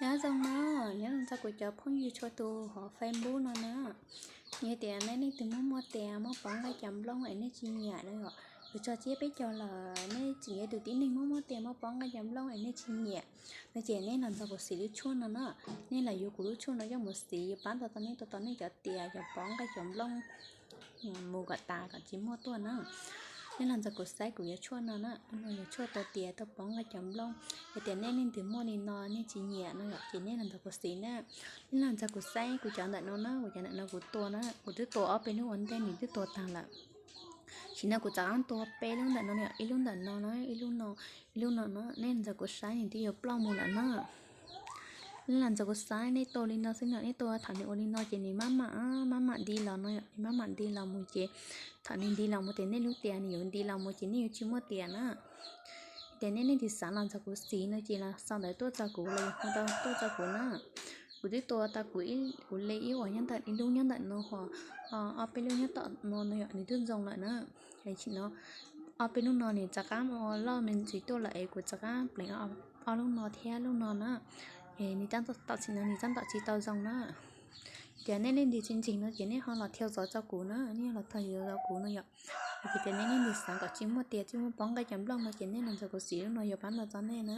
Nyob zoo no, nyob zoo txog kuv cov phooj ywg txhua tus hauv Facebook no na. Yog tias nej leej twg muaj muaj tias muaj pob nqaij cov nplooj es nej tsis nyiam no, kuv tso tshiab peb caug lawm, nej tseem yog tus tib neeg muaj muaj tias muaj pob nqaij cov nplooj es nej tsis nyiam no ces nej los ntxuag kuv xim lub tshuaj no na. Nej los yuav kuv lub tshuaj no coj mus xim yuav pab tau tau nej, tau tau nej cov tias cov pob nqaij cov nplooj mus kom tas kom tsis muaj tuaj na. Nej los ntxuag kuv xaib kuv yuav tshuaj no na, no yuav tshuaj tau tias tau pob nqaij cov nplooj. Yog tias nej leej twg muaj li no nej tsis nyiam no yom, ces nej los ntxuag kuv xim na. Nej los ntxuag kuv xaib kuv cov ntawm no na, kuv cov ntawm no kuv tua na, kuv twb tua ob peb lub ua ntej nws twb tua tag lawm. Tam sim no kuv rov qab tua peb lub ntawm no, ib lub ntawm no na, ib lub no, ib lub no na, nej los ntxuag kuv saib nws twb yuav ploj mus lawm na. Nej los ntxuag kuv xaib, nej tua li no xwb no, nej tua thaum nws ua li no ces nws maj mam, maj mam nti los no, nws maj mam nti los mus ces thaum nws nti los mus ces nej lub tias nws yuav nti los mus ces nej yuav tsis muaj tias na. Ces nej leej twg xav los ntxuag kuv xim no ces los sau ntawv tuaj txog kuv los yog hu tau tuaj txog kuv na. Kuv twb tua tau kuv, kuv li ib uas nyob ntawm ib lub nyob ntawm no, ho ob peb lub nyob tom no no yom, nws twb ntxoo lawm na. Tam sim no ob peb lub no nws rov qab ua loj me ntsis tuaj lawm es kuv rov qab pleev ob lub no thiab lub no na. Es nws tam sim no nws tab tom tsis tau zoo na. Ces nej leej twg tsis ntseeg no ces nej ho los thiaj zov txog kuv na, nej los thiaj zov kuv no yom. Ces tias nej leej twg xav kom tsis muaj tias tsis muaj pob nqaij cov nplooj no ces nej los ntxuag kuv xim lub no yuav pab tau txog nej na.